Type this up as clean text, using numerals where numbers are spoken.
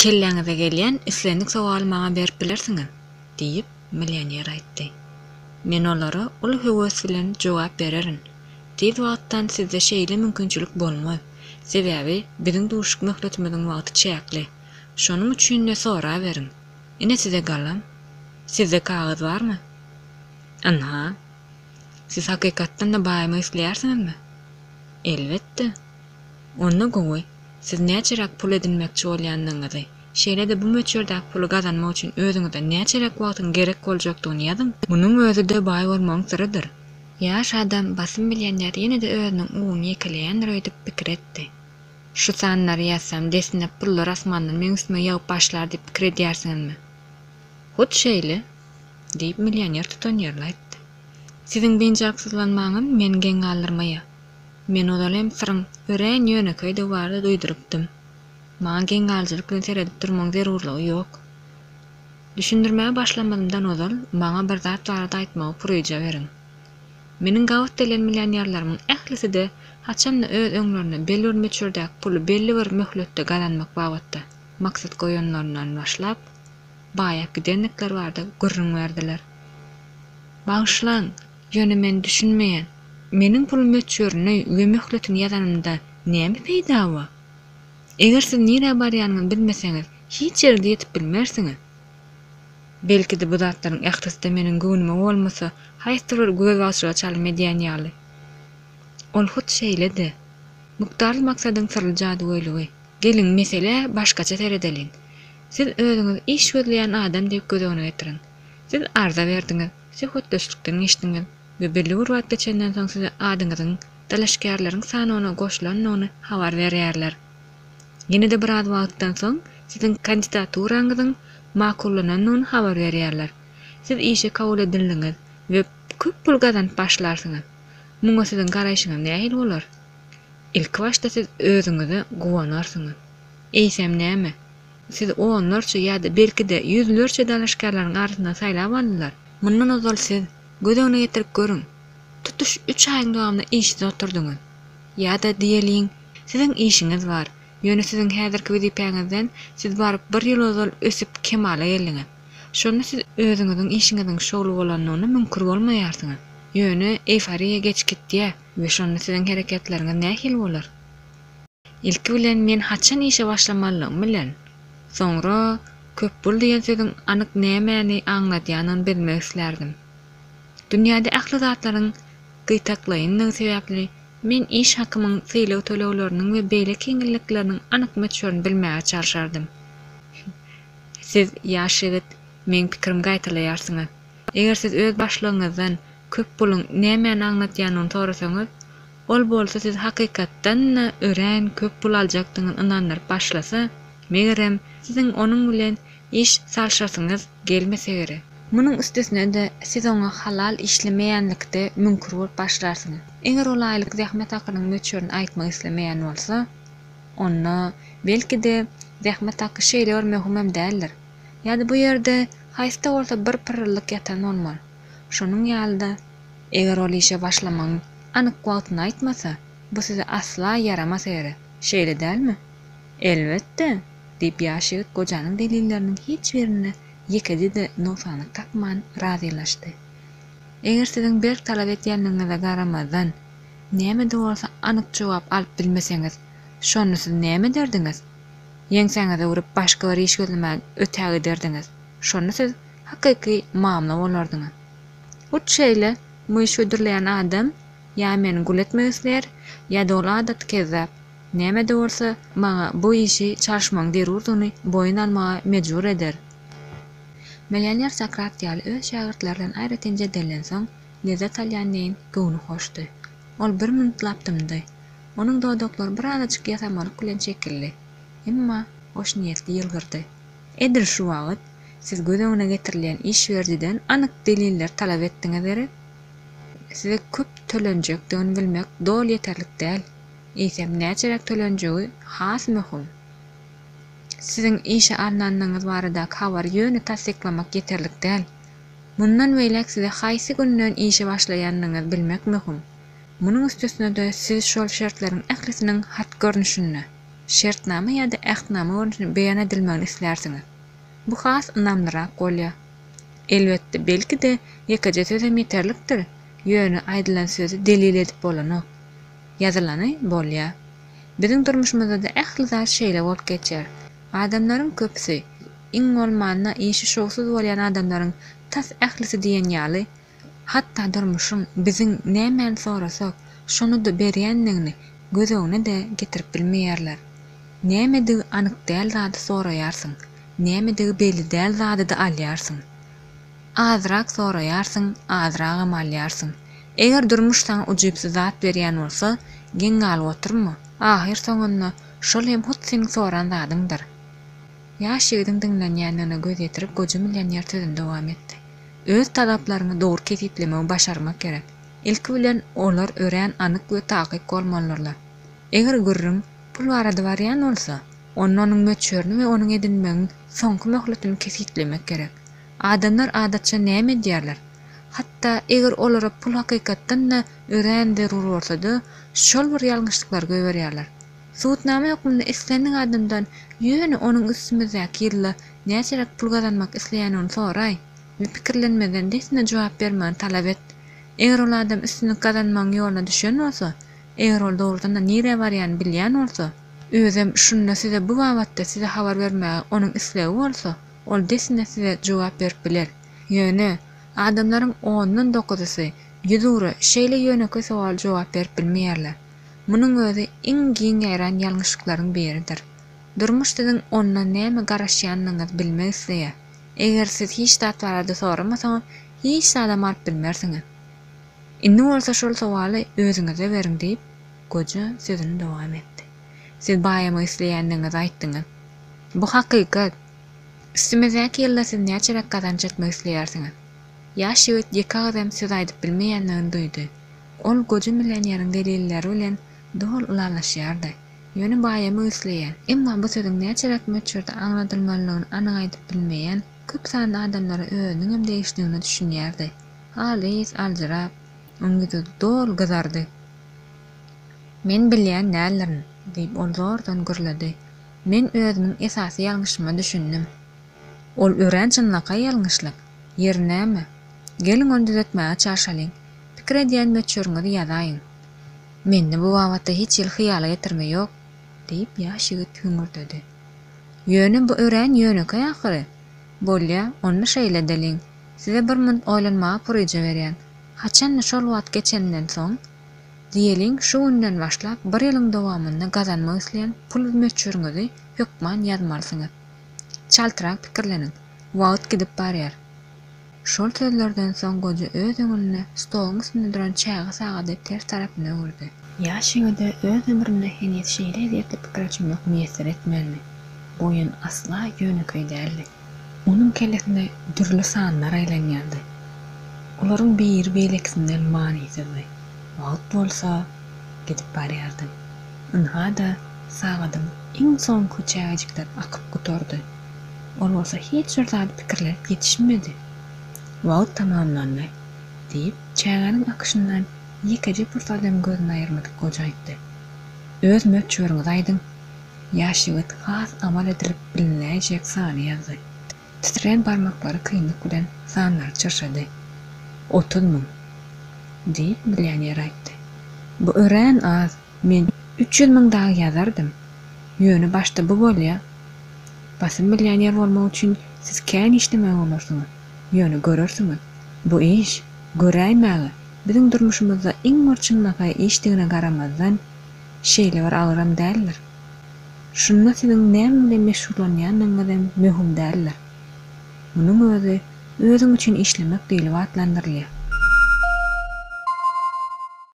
Kelläňize gelýän islendik sowaly maňa berip bilersiňiz, diýip, millioner aýtdy. Men olara uly höwes bilen jogap bererin. Tiz wagtdan sizde şeýle mümkinçilik bolmaz. Sebäbi biziň duşuşyk möhletimiziň wagty çäkli. Şonuň üçin-de soraberiň. Ine size galam. Sizde kagyz barmy? Ynha. Siz hakykatdan-da baýamak isleýärsiňizmi? Elbetde. Onda gowy. Siz näçeräk pul edinmekçi bolýandygyňyzy, şeýle-de bu möçberdäki puly gazanmak üçin özüňize näçeräk wagtyň gerek boljakdygyny ýazyň. Munuň özi-de baý bolmagyň syrydyr. Ýaş adam basym millioner ýene-de özüniň uguny ýekeleýändir öýdüp pikir etdi. Şu sanlary ýazsam, dessine pullar asmandan meň üstüme ýagyp başlar diýip pikir edýärsiňizmi? Hut şeýle! diýip, millioner tutanýerli aýtdy. Siziň biynjalyksyzlanmaňyz meni geň galdyrmaýar. Men ozal hem syryň örän ýönekeýdigi barada duýdurypdym. Maňa geň galyjylyk bilen seredip durmagyň zerurlygy ýok. Düşündirmäge başlamazymdan ozal, maňa bir zat barada aýtmagy puryja beriň. Meniň gabat gelen millionerlerimiň ählisi-de haçan-da öz öňlerinde belli bir möçberdäki puly belli bir möhletde gazanmak babatda maksat goýanlaryndan başlap, baýap gidendikleri barada gürrüň berdiler. Bagyşlaň, ýöne men düşünmeýän. Meniň pul möçberini we möhletini ýazanymda näme peýda bar? Eger siz nirä barýanyňyzy bilmeseňiz, hiç ýere-de ýetip bilmersiňiz. Belki-de bu zatlaryň ählisi-de meniň göwnüme bolmasa, haýsydyr bir gözbagçylyga çalym edýän ýaly. Ol hut şeýle-de. Mukdarly maksadyň syrly jadygöýlügi. Geliň, meselä başgaça seredeliň. Siz özüňizi iş gözleýän adam diýip göz öňüne getiriň. Siz arza berdiňiz, söhbetdeşlikden geçdiňiz we belli bir wagt geçenden soň size adyňyzyň dalaşgärleriň sanawyna goşulandygyny habar berýärler. Ýene-de biraz wagtdan soň siziň kandidaturaňyzyň makullanandygyny habar berýärler. Siz işe kabul edildiňiz we köp pul gazanyp başlarsyňyz. Muňa siziň garaýşyňyz nähili bolar? Ilkibaşda siz özüňize guwanarsyňyz. Eýsem näme? Sizi onlarça ýa-da belki-de, ýüzlerçe dalaşgärleriň arasyndan saýlap aldylar. Mundan ozal siz, göz öňüne getirip görüň, tutuş üç aýyň dowamynda işsiz oturdyňyz. Ýa-da, diýeliň, siziň işiňiz bar, ýöne siziň häzirki wezipäňizden siz baryp bir ýyl ozal ösüp kemala geldiňiz. Şonda siz özüňiziň işiňiziň şowly bolandygyna müňkür bolmaýarsyňyz. Ýöne eýforiýa geçip gitýär we şonda siziň hereketleriňiz nähili bolar? Ilki bilen men haçan işe başlamalydygymy bilerin. Soňra köp pul diýen sözüň anyk nämäni aňladýanyny bilmek islärdim. Dünýäde ähli zatlaryň gytaklaýyndygy sebäpli men iş hakymyň sylag tölegleriniň we beýleki ýeňillikleriniň anyk möçberini bilmäge çalşardym. Siz, ýaş ýigit, meň pikirimi gaýtalaýarsyňyz. Eger siz öz başlygyňyzdan köp puluň nämäni aňladýanyny sorasaňyz, Ol bolsa sizi hakykatdan-da örän köp pul aljakdygyňyzy ynandyryp başlasa, megerem, siziň onuň bilen iş salşasyňyz gelmese gerek. Munuň üstesine-de, siz oňa halal işlemeýänlikde müňkür bolup başlarsyňyz. Eger ol aýlyk zähmet hakynyň möçberini aýtmak islemeýän bolsa, onda, belki-de, zähmet haky şeýle bir möhümem däldir. Ýa-da bu ýerde haýsy-da bolsa bir pyrryldyk ýatan bolmaly. Şonuň ýaly-da, Eger ol işe başlamagyň anyk wagtyny aýtmasa, bu size asla ýaramasa gerek, şeýle dälmi? Elbetde! diýip, ýaş ýigit gojanyň delilleriniň hiç birinde ýekeje-de nogsanlyk tapman razylaşdy. Eger siziň berk talap edýänligiňize garamazdan, näme-de bolsa anyk jogap alyp bilmeseňiz, şonda siz näme ederdiňiz? Ýeňsäňize urup başga bir iş gözlemäge ötägiderdiňiz. Şonda siz hakyky mamla bolardyňyz. Hut şeýle bu işi hödürleýän adam ýa meni gul etmek isleýär, ýa-da ol adaty kezzap. Näme-de bolsa, maňa bu işi çalyşmagyň zerurdygyny boýun almaga mejbur eder. Millioner Sokrat ýaly öz şägirtleri bilen aýratyn jedellensoň, lezzet alýan deýin göwni hoşdy. Ol bir minutlap dymdy. Onuň dodaklary birazajyk ýasamalyk bilen çekildi. Emma hoşniýetli ýylgyrdy. Edil şu wagt Siz göz öňüne getirilýän iş berijiden anyk deliller talap etdiňiz gerek? Size köp tölenjekdigini bilmek doly ýeterlik däl, eýsem näçeräk tölenjegi has möhüm. Siziň işe alnandygyňyz baradaky habary ýöne tassyklamak ýeterlik däl. Mundan beýläk size haýsy günden işe başlaýandygyňyzy bilmek möhüm. Munuň üstesine-de siz şol şertleriň ählisiniň hat görnüşinde. şertnama ýa-da ähtnama görnüşinde beýan edilmegini islärsiňiz. Bu has ynamlyrak bolýar. Elbetde, belki-de, ýekeje sözem ýeterlikdir, ýöne aýdylan sözi delil edip bolanok. Ýazylany bolýar. Biziň durmuşymyzda-da ähli zat şeýle bolup geçýär. Adamlaryň köpüsi, iň bolmanda işi şowsuz bolýan adamlaryň tas ählisi diýen ýaly, hatda durmuşyň biziň nämäni sorasak, şony-da berýändigini göz öňüne-de getirip bilmeýärler. Nämedigi anyk däl zady soraýarsyň, nämedigi belli däl zady-da alýarsyň. Azrak soraýarsyň, azragam alýarsyň. Eger durmuş saňa ujypsyz zat berýän bolsa, geň galyp oturma, ahyr soňunda şol hem hut seniň soran zadyňdyr. Ýaş ýigidiň diňlenýändigine göz ýetirip goja millioner sözüni dowam etdi. Öz talaplaryňy dogry kesgitlemegi başarmak gerek. Ilki bilen olar örän anyk we takyk bolmalydyrlar. Eger gürrüň pul barada barýan bolsa, onda onuň möçberini we onuň edinmegiň soňky möhletini kesgitlemek gerek. Adamlar adatça näme edýärler? Hatda eger olara pul hakykatdan-da örän zerur bolsa-da, şol bir ýalňyşlyklary goýberýärler. Subutnama hökmünde islendik adamdan ýöne onuň üstümizdäki ýylda näçeräk pul gazanmak isleýändigini soraý we pikirlenmezden dessine jogap bermegini talap et. Eger ol adam üstünlik gazanmagyň ýoluna düşen bolsa, eger ol dogrudan-da nirä barýanyny bilýän bolsa, özem şunda size bu babatda size habar bermäge onuň islegi bolsa, ol dessine size jogap berip biler. Ýöne, adamlaryň ondan dokuzysy ýüzugra şeýle ýönekeý sowala jogap berip bilmeýärler. Munuň özi iň giň ýaýran ýalňyşlyklaryň biridir. Durmuş siziň ondan näme garaşýanyňyzy bilmek isleýär. Eger siz hiç zat barada soramasaňyz, hiç zadam alyp bilmersiňiz. Indi bolsa şol sowaly özüňize beriň diýip, goja sözüni dowam etdi. Siz baýamak isleýändigiňizi aýtdyňyz. Bu hakykat. Üstümizdäki ýylda siz näçeräk gazanç etmek isleýärsiňiz? Ýaş ýigit ýeke agyz hem söz aýdyp bilmeýändigini duýdy. Ol goja millioneriň delilleri bilen doly ylalaşýardy. Ýöne baýamak isleýän, emma bu sözüň näçeräk möçberde aňladylmalydygyny anyk aýdyp bilmeýän köp sanly adamlara özüniňem degişlidigine düşünýärdi. Halys aljyrap, onuň ýüzi doly gyzardy. Men bilýän däldirin, diýip, ol zordan gürledi. Men özümiň esasy ýalňyşyma düşündim. Ol örän çynlakaý ýalňyşlyk. Ýeri näme? Geliň ony düzetmäge çalşalyň. Pikir edýän möçberiňizi ýazaýyň. Mende bu babatda hiç hili hyýala getirme ýok, diýip, ýaş ýigit hüňürdedi. Ýöne bu örän ýönekeý ahyry. Bolýa, onda şeýle edeliň. Size bir munt oýlanmaga puryja berýän. Haçan-da şol wagt geçeninden soň, diýeliň, şu günden başlap bir ýylyň dowamynda gazanmak isleýän pul möçberiňizi hökman ýazmalysyňyz. Çaltrak pikirleniň. Wagt gidip barýar. Şol sözlerden soň goja öz öňünde stoluň üstünde duran çäge sagady ters tarapyna öwürdi. Ýaş ýigide öz ömründe heniz şeýle ezýetli pikire çümmek miýesser etmändi. Bu oýun asla ýönekeý däldi. Onuň kellesinde dürli sanlar aýlanýardy. Olaryň biri beýlekisinden manysyzdy. Wagt bolsa gidip barýardy. Ynha-da, sagadyň iň soňky çägejikleri akyp gutardy. Ol bolsa hiç bir zady pikirlenip ýetişmedi. Wagt tamamlandy, diýip, çägäniň akyşyndan ýekeje pursadam gözüni aýyrmadyk goja aýtdy. Öz möçberiňizi aýdyň. Ýaş ýigit has amal edilip bilinäýjek sany ýazdy. Titrän barmaklary kynlyk bilen sanlary çyrşady. 30 000, diýip, millioner aýtdy. Bu örän az, men 300 000 dagy ýazardym. Ýöne başda bu bolýa. Basym millioner bolmak üçin siz kän işlemeli bolarsyňyz. Ýöne görersiňiz, bu iş, göräýmäge, biziň durmuşymyzda iň bir çynlakaý işdigine garamazdan, şeýle bir agyram däldir. Şunda siziň näme bilen meşgullanýandygyňyz hem möhüm däldir. Munuň özi özüň üçin işlemek diýlip atlandyrylýar.